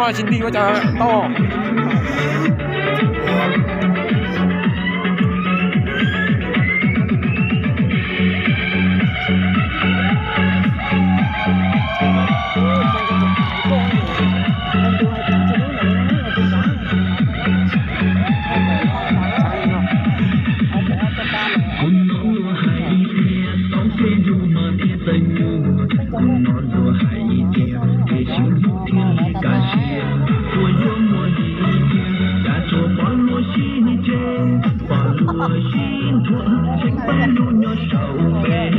Tsis nti ua cas tau. Kuv hnov luag hais ib tiag, tau tej lus mas thiaj txawj nyuag. Kuv hnov luag hais ib tiag, kev sib hlub thiaj li kaj siab. Puas yuav muaj li tiag, cas tsuas pom luag sib ceg, pom luag sib nthuav, tseem pab lub nyob saum peb.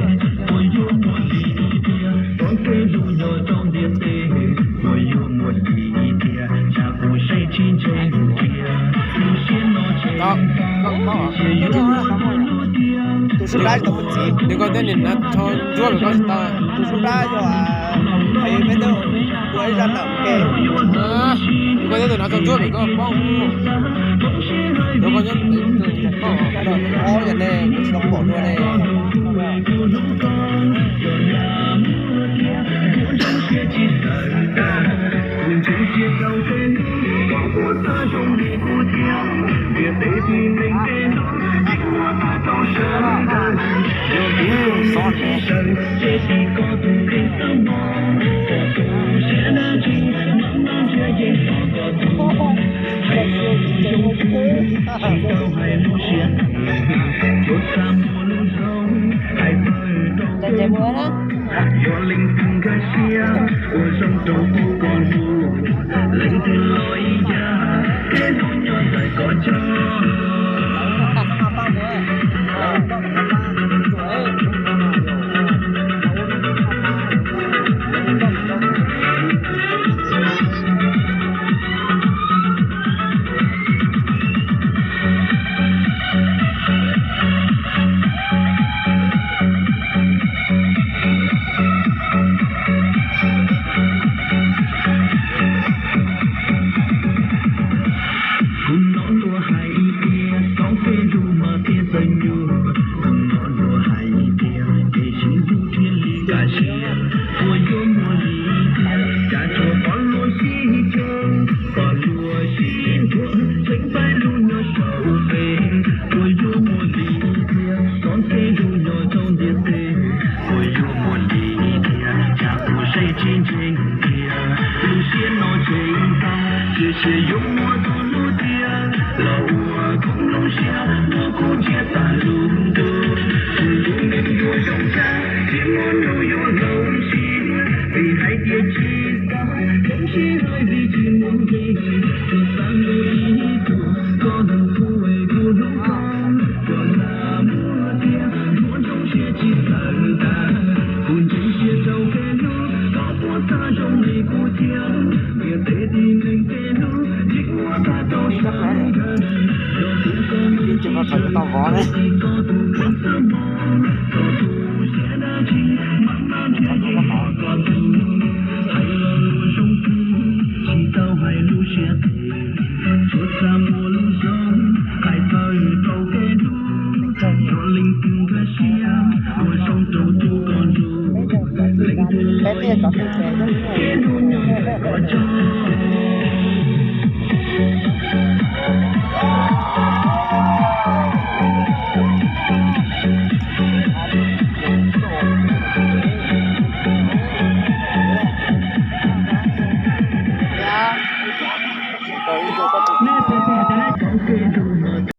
Puas yuav muaj li tiag, tau tej lus nyob rau ntiaj teb. Puas yuav muaj li tiag, cas kuv saib tsis ntseeg tiag. Lub siab no tseem Tus sub dab tsis tau muaj txiv. Nws koj twb nim hnav tsho ntsuab lawm koj tsis tau. Tus sub dab yog, a, peb tug ua ib zaj ntawm ke. Nws koj twb hnav tsho ntsuab lawm koj paub. Nws koj nyob ntawm koj. Ob yam ne, kuv tsis tau pom dua ne. Yog leej twg nkag siab ua zoo rau kuv koj hlub, leej twg los ib yam, tej lub nyob ntawm koj tso. Kuv hnov luag hais ib tiag, tau tej lus mas thiaj txawj nyuag. Kuv hnov luag hais ib tiag, kev sib hlub thiaj li kaj siab. Puas yuav muaj li tiag, cas tsuas pom luag sib ceg, pom luag sib nthuav, tseem pab lub nyob saum peb. Puas yuav muaj li tiag, tau tej lus nyob rau ntiaj teb. Puas yuav muaj li tiag, cas kuv saib tsis ntseeg tiag. Lub siab no tseem tau, tsis xav yuav muaj tus hlub tiag, los ua khoob lub siab muab kuv tsiab tag lub ntuj. Tus hlub neeg yuav zoo tshaj, tsis muaj hnub yuav hloov siab, vim hais tias tsis tau, khoob siab hlob vim tsis muaj nqis. Tsuas xav muaj ib tug, koj tus hlub es kuv hlub koj. Koj lam muaj tiag, muaj zoo siab tsis txawm tas. Kuv ntseeg siab rau kev hlub, koj puas xav zoo li kuv thiab? Ntiaj teb tib neeg kev hlub, tsis muaj tag rau sawv daws. Yog kuv koj mus tsis tau vov ne. Koj tus kheej xwb mog, koj tu siab dab tsi, mam maj nrhiav yeej pom koj tus. Hais lo lus zoo plig, tsis tau hais lub siab phem. Tsuas xav muaj lub zoo, hais tawm rau kev hlub. Yog leej twg nkag siab, ua zoo rau tus koj hlub. Leej twg los ib yam, kev hlub nyob ntawm koj tso.